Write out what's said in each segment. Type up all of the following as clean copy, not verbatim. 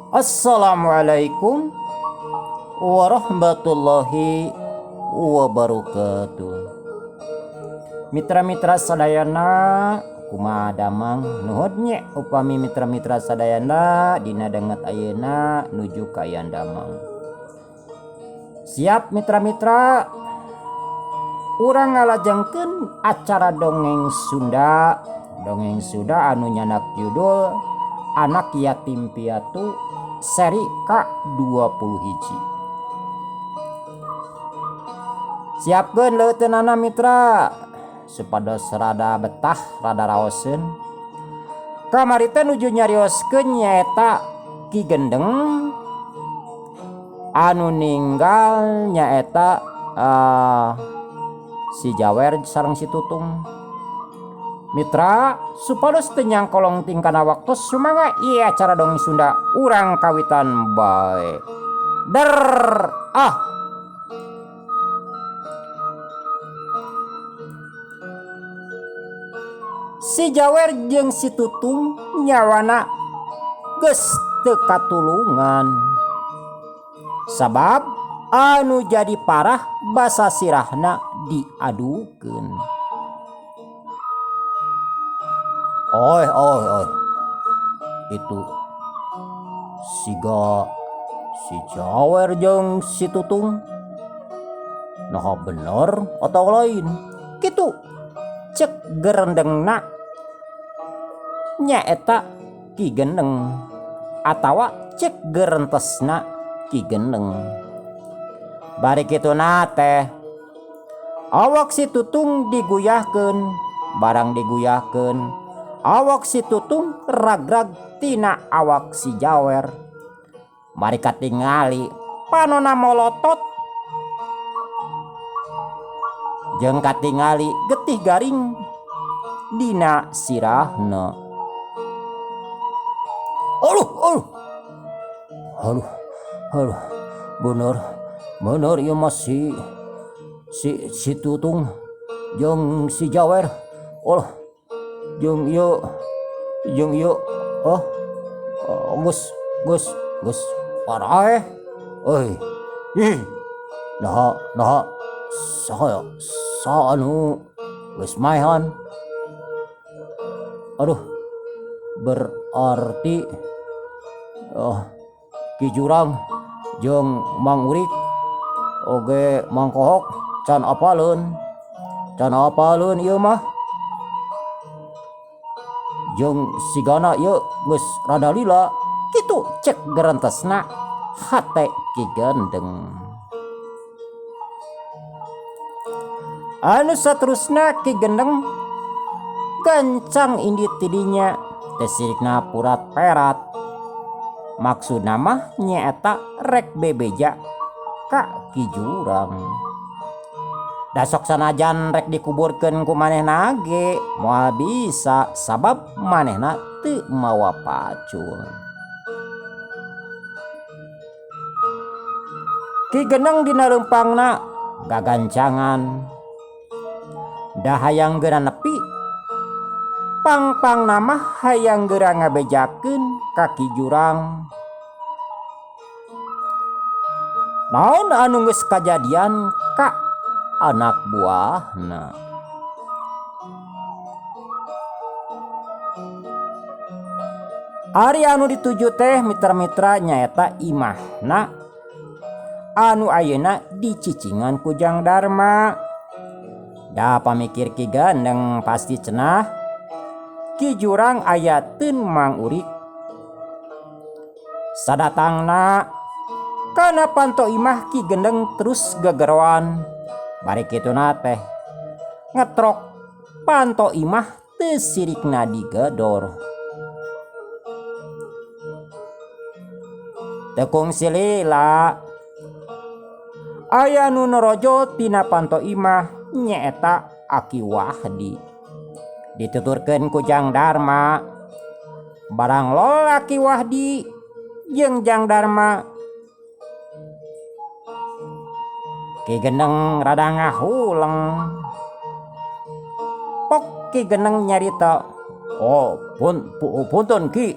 Assalamualaikum warahmatullahi wabarakatuh. Mitra-mitra sadayana kumaha damang nuhun nya upami mitra-mitra sadayana dina danget ayeuna nuju kaayaan damang. Siap mitra-mitra urang ngalajengkeun acara dongeng Sunda, dongeng Sunda anu nyandak judul Anak Yatim Piatu seri ka-21. Siapkeun leuteunana mitra supados rada betah rada raoseun. Kamari teh nuju nyarioskeun nyaeta Ki Gendeng anu ninggal nyaeta si Jawer sareng si Tutung. Mitra supados teu nyangkolong tingkana waktos sumangga ieu acara dongeng Sunda urang kawitan bae. Der ah. Si Jawer jeung si Tutung nyawana geus teu katulungan. Sabab anu jadi parah basa sirahna diadukeun. Oi oi oi itu siga si Jawer jeung si Tutung naha bener atau lain kitu cek gerendengna nyaeta Ki Gendeng atawa cek gerentesna Ki Gendeng. Bari kituna teh awak si Tutung diguyahkeun barang diguyahkeun awak si Tutung ragrag tina awak si Jawer. Bari katingali panona molotot jeung katingali getih garing dina sirahna. Aduh aduh aduh aduh bener bener ieu mah si si si Tutung jeung si Jawer. Oh jeung ieu oh geus geus geus paraeh euy ih naha naha saha saha anu geus maehan. Aduh berarti Ki Jurang jeung Mang Urik oge Mang Kohok can apaleun ieu mah jeung sigana ieu geus rada lila kitu cek gerentesna hate Ki Gendeng. Anu saterusna Ki Gendeng gancang indit tidinya teh sirikna purat perat. Maksudna mah nyaeta rek bebeja ka Ki Jurang. Da sok sanajan rek dikuburkeun ku manehna ge moal bisa sabab manehna teu mawa pacul. Ki Gendeng dina leumpangna gagancangan. Da hayang geura nepi pang-pangna mah hayang geura ngabejakeun ka Ki Jurang. Naon anu geus kajadian ka anak buahna. Ari anu dituju teh mitra-mitra nyaeta imahna anu ayeuna dicicingan ku Jang Darma. Da pamikir Ki Gendeng pasti cenah Ki Jurang aya teun Mang Urik. Sadatangna kana panto imah Ki Gendeng terus gegeroan. Bari kituna teh ngetrok panto imah teu sirikna digedor. Teu kungsi lila aya nu norojol tina panto imah nyaeta Aki Wahdi. Dituturkeun ku Jang Darma barang lol Aki Wahdi jeung Jang Darma. Ki Gendeng rada ngahuleng. Pok Ki Gendeng nyarita, "Oh, punten Ki.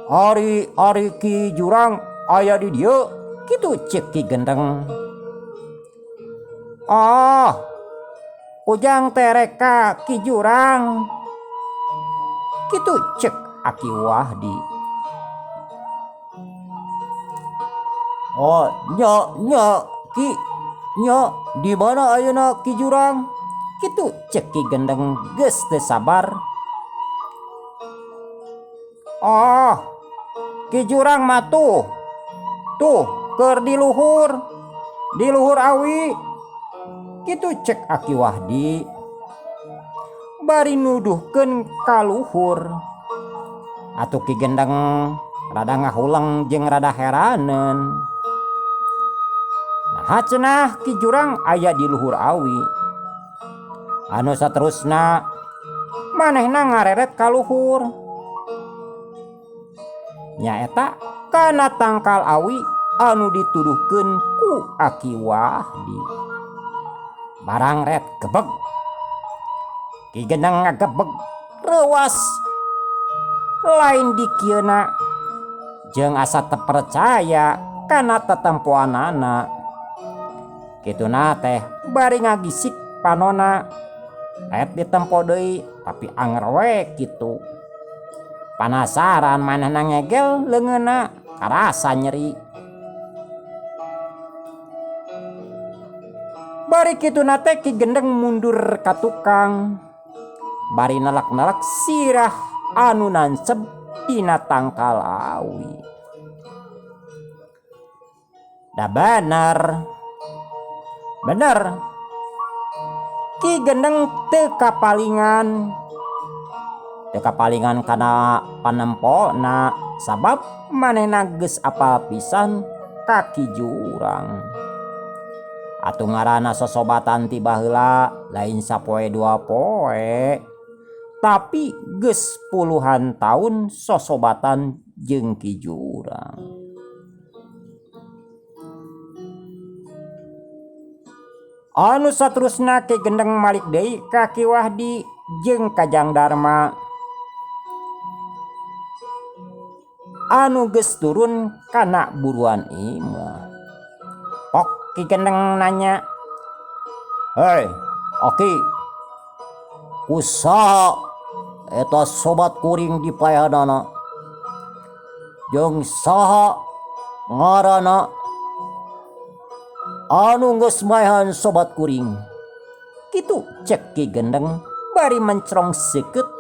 Ari ari Ki Jurang aya di dieu kitu ceuk Ki Gendeng. Oh, ujang teh rek ka Ki Jurang kitu ceuk Aki Wahdi. Oh, nya nya Ki nya di mana ayeuna Ki Jurang kitu ceuk Ki Gendeng geus teu sabar. Oh, Ki Jurang mah tuh tuh keur di luhur di luhur awi kitu cek Aki Wahdi bari nuduhkeun ka luhur. Atuh Ki Gendeng rada ngahuleng jeung rada heraneun. Naha cenah Ki Jurang aya di luhur awi. Anu saterusna manehna ngareret ka luhur. Nyaeta kana tangkal awi anu dituduhkeun ku Aki Wahdi. Barang ret gebeg. Ki Gendeng ngagebeg reuwas lain dikieuna jeung asa teu percaya kana tetempoanana. Kituna teh bari ngagisik panona ret ditempo deui tapi anger we kitu. Panasaran manehna ngegel leungeunna karasa nyeri. Bari kituna teh Ki Gendeng mundur ka tukang bari nelek-nelek sirah anu nanceb dina tangkal awi. Da bener. Bener. Ki Gendeng teu kapalingan. Teu kapalingan kana panempona sabab manehna geus apal pisan ka Ki Jurang. Atuh ngaranna sosobatan ti baheula lain sapoe dua poe tapi geus puluhan taun sosobatan jeung Ki Jurang. Anu saterusna Ki Gendeng malik deui ka Ki Wahdi jeung ka Jang Darma anu geus turun kana buruan imah. Pok Ki Gendeng nanya, "Hei, Aki, kusaha eta sobat kuring dipaehanana? Jeung saha ngaranna anu geus maehan sobat kuring?" Kitu cek Ki Gendeng bari mencrong seukeut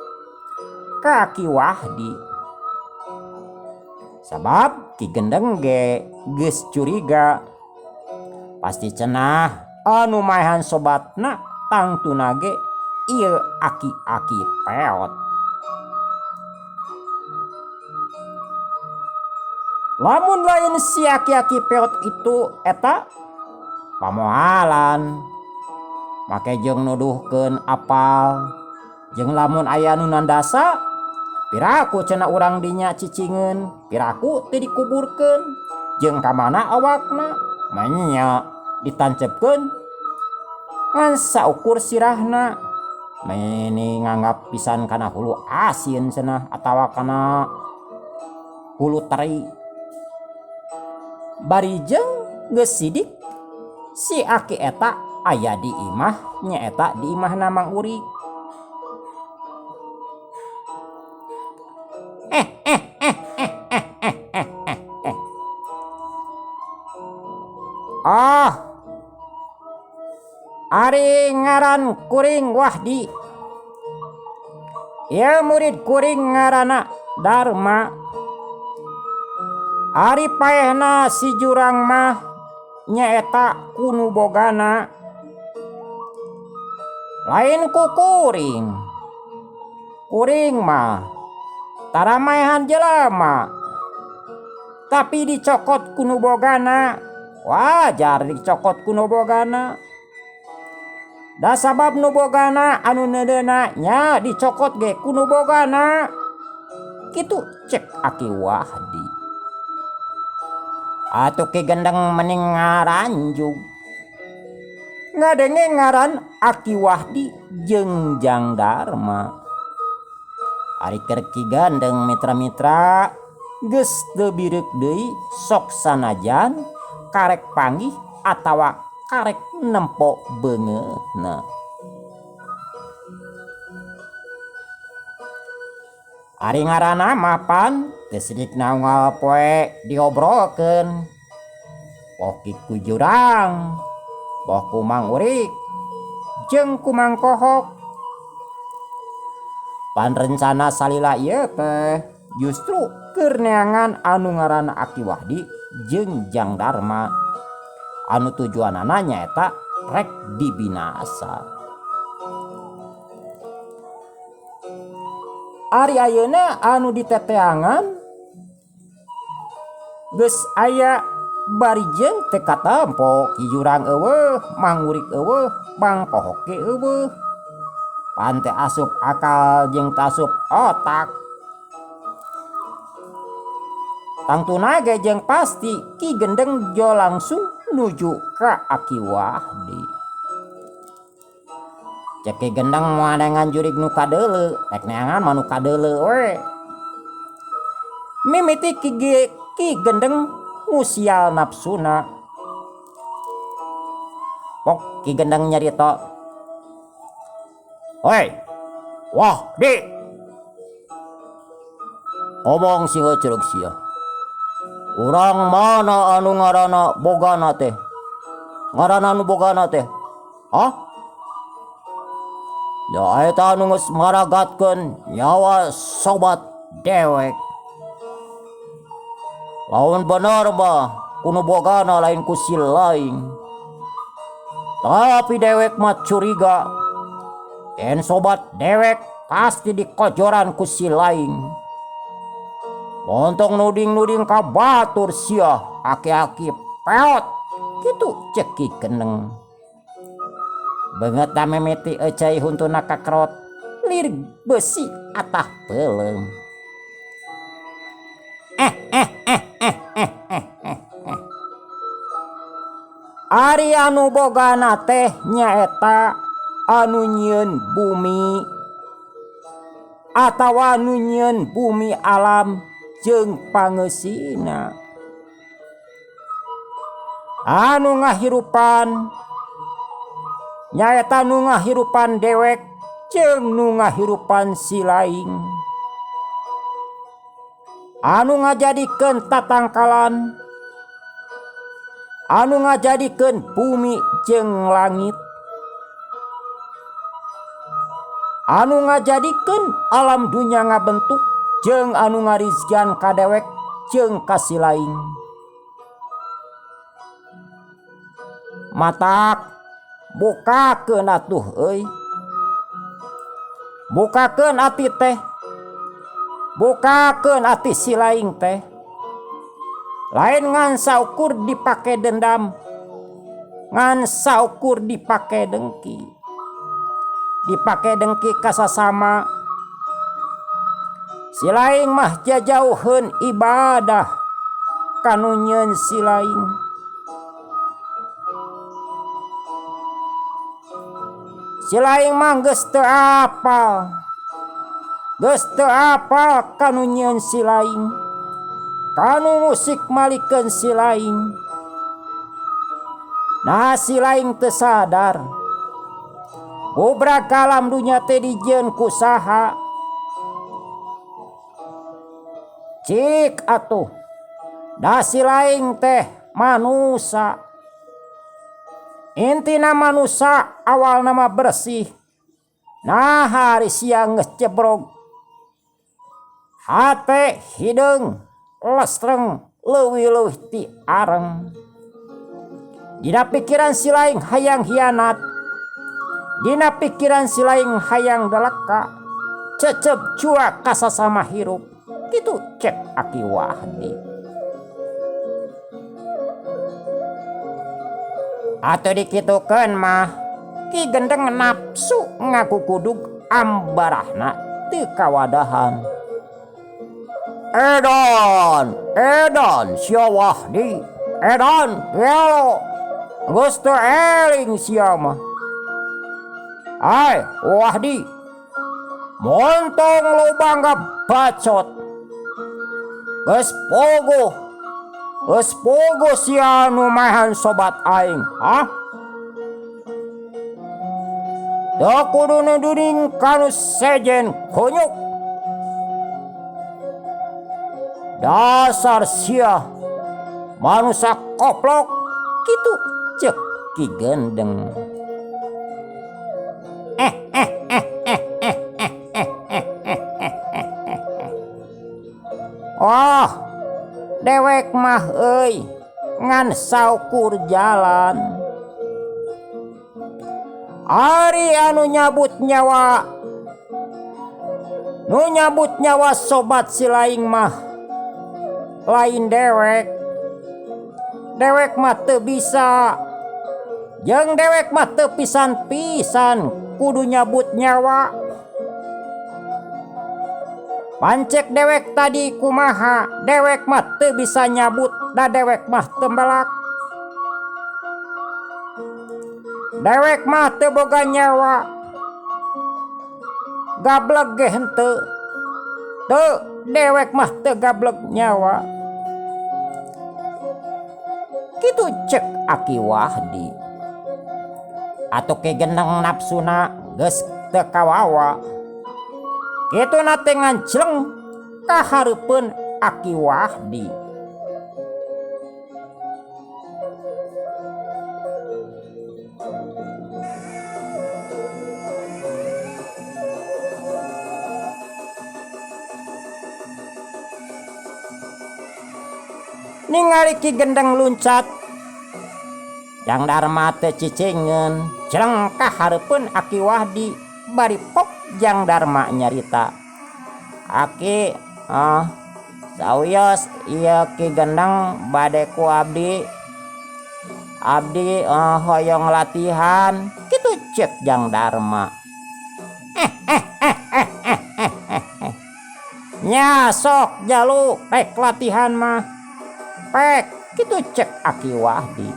ka Ki Wahdi. Sabab Ki Gendeng ge geus curiga pasti cenah anu maehan sobatna tangtuna ge ieu aki-aki peot. Lamun lain si aki-aki peot itu eta pamoalan make jeung nuduhkeun apal jeung lamun aya nu nandasa piraku cenah urang dinya cicingeun piraku teu dikuburkeun jeung ka mana awakna manya ditancepkeun ngan saukur sirahna meni nganggap pisan kana hulu asin cenah atawa kana hulu teri. Bari jeung geus sidik si aki eta aya di imah nyaeta di imahna Mang Urik. Ah, ari ngaran kuring Wahdi. Ieu murid kuring ngaranna Darma. Ari paehna si Jurang mah nyaeta ku nu bogana. Lain ku kuring. Kuring mah tara maehan jelema. Tapi dicokot ku nu bogana. Wajar dicokot ku nu bogana. Da sabab nu bogana anu neudeuna nya dicokot ge ku nu bogana. Kitu cek Aki Wahdi. Atuh Ki Gendeng mending ngaranjug. Ngadenge ngaran Aki Wahdi jeung Jang Darma. Ari keur Ki Gendeng mitra-mitra Geus teu bireuk deui sok sanajan karek panggih atawa karek nempo beungeutna. Ari ngaranna mah pan teu sidik naunggal poe diobrolkeun. Poh ki ku jurang, poh ku Mang Urik, jeung ku Mang Kohok. Pan rencana salila ieu teh justru keur neangan anu ngaranna Aki Wahdi jeung Jang Darma anu tujuanana nyaeta rek dibinasa. Ari ayeuna anu diteteangan geus aya bari jeung teu katempo Ki Jurang eueuh, Mang Urik eueuh, Mang Kohok ge eueuh. Pan teu asup akal jeung teu asup otak. Tangtuna ge jeung pasti Ki Gendeng jo langsung nuju ka Aki Wahdi. Cek Ki Gendeng moal neangan jurig nu kadeuleu, rek neangan mah nu kadeuleu we. Mimiti Ki Gendeng ngusial nafsuna. Pok Ki Gendeng nyarita, Hoi, Wahdi, ngomong sing curug sia. Urang mana anu ngaranna bogana teh? Ngaranna anu bogana teh? Hah? Ya eta anu geus maragatkeun nyawa sobat dewek. Lamun bener mah ku nu bogana lain ku si laing. Tapi dewek mah curiga. Yen sobat dewek pasti dikojoran ku si laing. Montong nuding-nuding ka batur sia aki-aki peot kitu cek Ki Gendeng. Beungeutna mimiti eucai huntuna kakerot lir beusi atah peuleum. Ari anu bogana teh nyaeta anu nyieun bumi atawa anu nyieun bumi alam jeung pangeusina. Anu ngahirupan nyaeta nu ngahirupan dewek jeung nu ngahirupan si laing. Anu ngajadikeun tatangkalan, anu ngajadikeun bumi jeung langit, anu ngajadikeun alam dunya ngabentuk jeung anu ngarizkian ka dewek jeung ka si laing. Matak bukakeun atuh euy. Bukakeun ati teh. Bukakeun ati si laing teh. Lain ngan saukur dipake dendam, ngan saukur dipake dengki. Dipake dengki ka sasama. Si laing mah jajauheun ibadah kanu nyieun si laing. Si laing mah geus teu apal. Geus teu apal kanu nyieun si laing. Kanu ngusik malikeun si laing. Nah si laing teu sadar. Gubrak alam dunya teh dijieun ku saha. Cik atuh. Da si laing teh manusa. Intina manusa awal nama bersih. Nah hari siang geus cebrog. Hate hideung lestreng leuwih-leuwih ti areng. Dina pikiran si laing hayang hianat. Dina pikiran si laing hayang deleka. Cecep jua kasasama hirup. Kitu cek Aki Wahdi. Atuh dikitukeun mah Ki Gendeng nafsu ngakukudug ambarahna teu kawadahan. Edan, edan sia Wahdi, edan gelo. Geus teu eling sia mah. Ai Wahdi, montong loba bacot. Geus puguh. Geus puguh sia nu maehan sobat aing, hah? Teu kudu nuduning ka nu sejen kunyuk. Dasar sia manusa koplok kitu cek Ki Gendeng. Oh, dewek mah euy ngan saukur jalan. Ari anu nyabut nyawa nu nyabut nyawa sobat si laing mah lain dewek. Dewek mah teu bisa jeung dewek mah teu pisan-pisan kudu nyabut nyawa. Pancek dewek tadi kumaha, dewek mah teu bisa nyabut da dewek mah teu melak. Dewek mah teu boga nyawa. Gableg ge henteu. Teu, dewek mah teu gableg nyawa. Kitu cek Aki Wahdi. Atuh Ki Gendeng nafsuna geus teu kawawa. Kituna teh ngancleng ka hareupeun Aki Wahdi. Ningali Ki Gendeng luncat, Jang Darma teh cicingeun celeng ka hareupeun Aki Wahdi bari pop Jang Darma nyarita. Aki, ah, sawios ieu Ki Gendeng bade ku abdi. Abdi hoyong latihan, kitu cek Jang Darma. Nya sok jalu pek latihan mah. Pek kitu cek Aki Wahdi.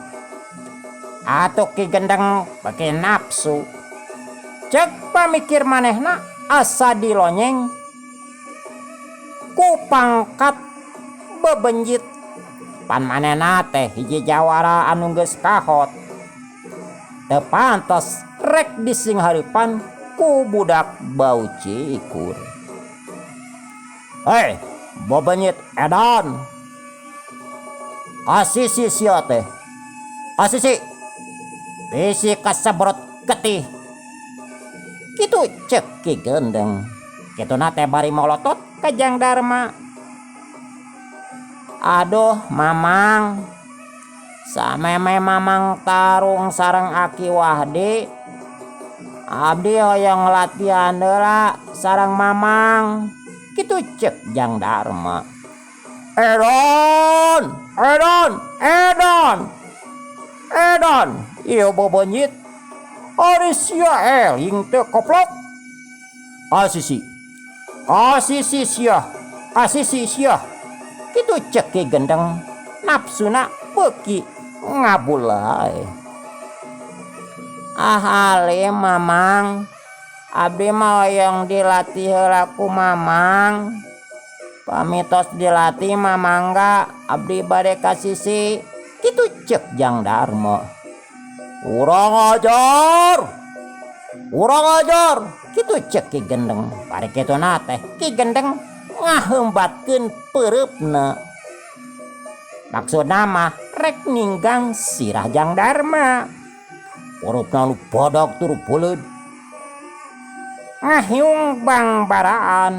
Atuh Ki Gendeng beuki nafsu. Cek pamikir manehna asa dilonyeng ku pangkat bebenjit. Pan manehna teh hiji jawara anu geus kahot. Teu pantes rek disinghareupan ku budak bau cikur. Hei, bebenyit edan. Kasisi sia teh. Kasisi. Bisi kasebrot getih. Kitu cek Ki Gendeng. Kituna teh bari molotot ka Jang Darma. Aduh, Mamang. Sameme Mamang tarung sareng Aki Wahdi. Abdi hoyong latihan heula sareng Mamang. Kitu cek Jang Darma. Edon, edon, edon. Edon, ieu bobenyit. Ari sia eling teu koplok. Kasisi. Kasisi sia. Kasisi sia. Kitu cek Ki Gendeng nafsuna beuki ngabulai. Ah alim Mamang, abdi mah hoyong dilatih heula ku Mamang. Pami tos dilatih mah mangga abdi bade ka sisi. Kitu cek Jang Darma. Urang ajar. Urang ajar. Kitu cek Ki Gendeng. Bari kituna teh Ki Gendeng ngaheumbatkeun peureupna. Maksudna mah rek ninggang sirah Jang Darma. Peureupna nu badag tur beuleud. Ngahiung bangbaraan.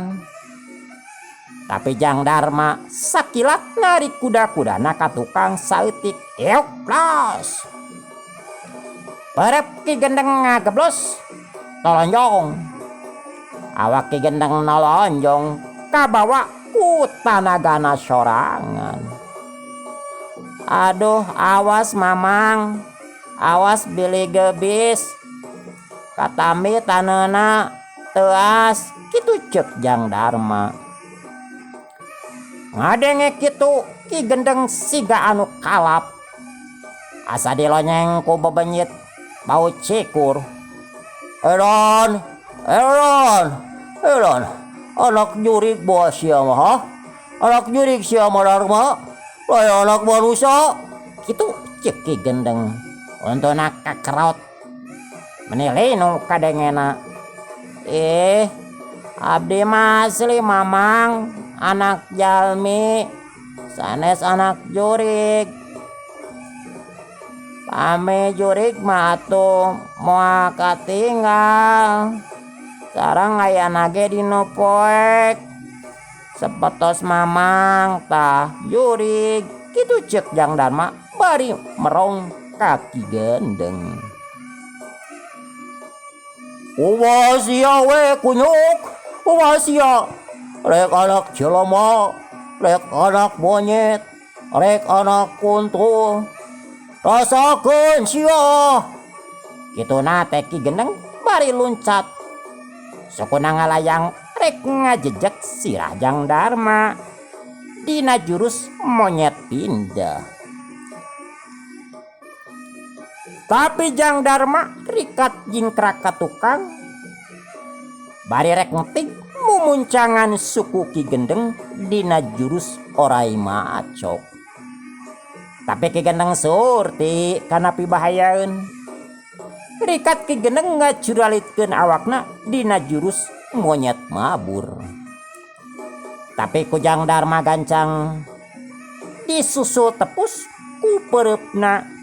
Tapi Jang Darma sakilat narik kuda-kudana ka tukang saeutik. Eok los. Peureub Ki Gendeng ngageblos tolonjong. Awak Ki Gendeng nolonjong kabawa ku tanagana sorangan. Aduh, awas Mamang. Awas bilih gebis. Katambi taneuna teuas kitu ceuk Jang Darma. Ngadenge kitu Ki Gendeng siga anu kalap. Asa dilonyeng ku bebenyit bau cikur. Edan, edan, edan, anak jurig boa sia mah, ha? Anak jurig sia mah Darma, lain anak manusia. Kitu ceuk Ki Gendeng. Untuna kakerot. Meni linu kadengena. Ih, abdi mah asli mamang, anak jalmi, sanes anak jurig. Pami jurig mah atuh moal katinggal. Sareng ayana ge dinu poek. Sepetos mamang tah jurig. Kitu ceuk Jang Darma bari merong ka Ki Gendeng. Kumaha sia we kunyuk, kumaha sia rek anak jelema, rek anak monyet, rek anak kuntul. Rasakeun sia. Kituna teh Ki Gendeng bari luncat. Sukuna ngalayang rek ngajejek sirah Jang Darma dina jurus monyet pindah. Tapi Jang Darma rikat jingkrak ka tukang bari rek ngetig mumuncangan suku Ki Gendeng dina jurus orai macok. Tapi Ki Gendeng surti kana pibahayaeun. Rikat Ki Gendeng ngajuralitkeun awakna dina jurus monyet mabur. Tapi ku Jang Darma gancang disusul tepus ku peureupna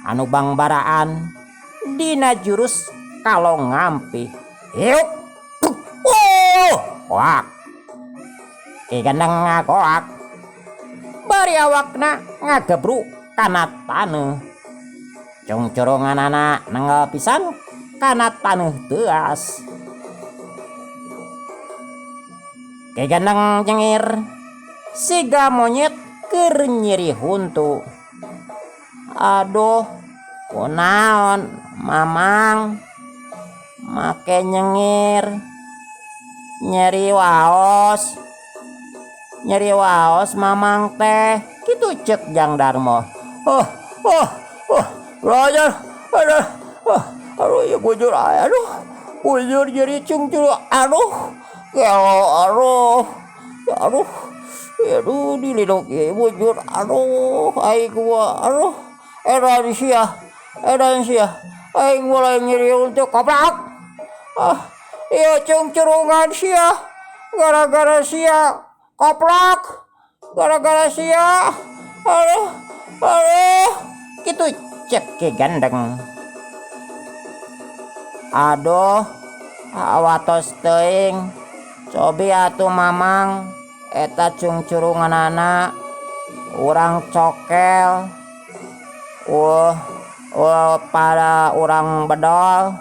anu bangbaraan dina jurus kalong ngampih. Hiuk! Oh! Koak! Ki Gendeng ngakoak. Bari awakna ngagebruk kana taneuh. Cungcurunganana nengel pisan kana taneuh teuas. Ki Gendeng nyengir siga monyet keur nyeri huntu. Aduh, kunaon mamang make nyengir nyeri waos. Nyeri waos mamang teh kitu ceuk Jang Darmo. Oh, oh, oh, belajar. Aduh, oh, aduh, ieu bujur aduh. Bujur nyeri cungcung aduh. Gelo aduh. Aduh. Aduh dilindung ieu bujur aduh aing mah aduh. Edan sia. Edan sia. Aing mulai nyeri untuk koplak. Ah, ieu cungcurungan sia. Gara-gara sia koplak. Gara-gara sia. Aduh, aduh. Kitu cek Ki Gendeng. Aduh, awatos teuing. Cobi atuh mamang eta cungcurunganana urang cokel. Wah, pada urang bedol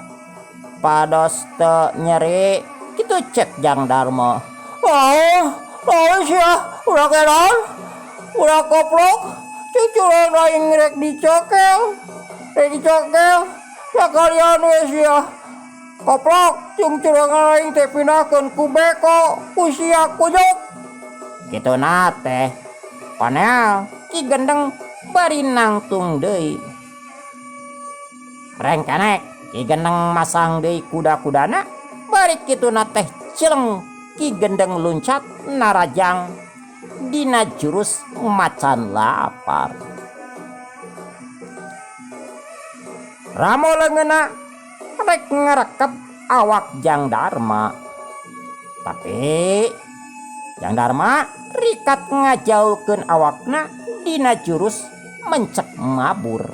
pados teu nyeri kitu cek Jang Darmo. Oh, oh sia, ulah keran, ulah koplok, cungcurungan aing rek dicokel, rek dicokel, sakalian we sia. Koplok, cungcurungan aing teh pindahkeun ku beko, ku sia kunyuk. Kituna teh panel Ki Gendeng bari nangtung deui. Rengkenek Ki Gendeng masang deui kuda-kudana, bari kituna teh celeng Ki Gendeng luncat narajang dina jurus macan lapar. Ramo leungeunna rek ngarekep awak Jang Darma. Tapi Jang Darma rikat ngajauhkeun awakna dina jurus mencek mabur.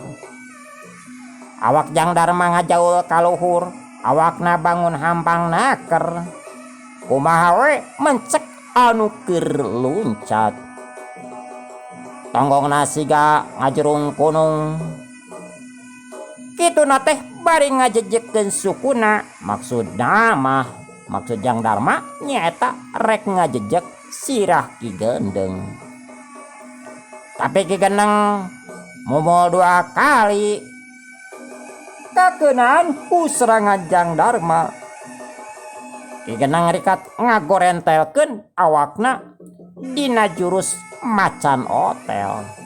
Awak Jang Darma ngajaul ka luhur, awakna bangun hampang naker. Kumaha we mencek anu keur luncat. Tonggongna siga ngajurung kunung. Kituna teh bari ngajejekeun sukuna, maksudna mah maksud Jang Darma nyaeta rek ngajejek sirah Ki Gendeng. Tapi Ki Gendeng mumul dua kali kakeunaan ku serangan Jang Darma. Ki Gendeng rikat ngagorentelkeun awakna dina jurus macan otel.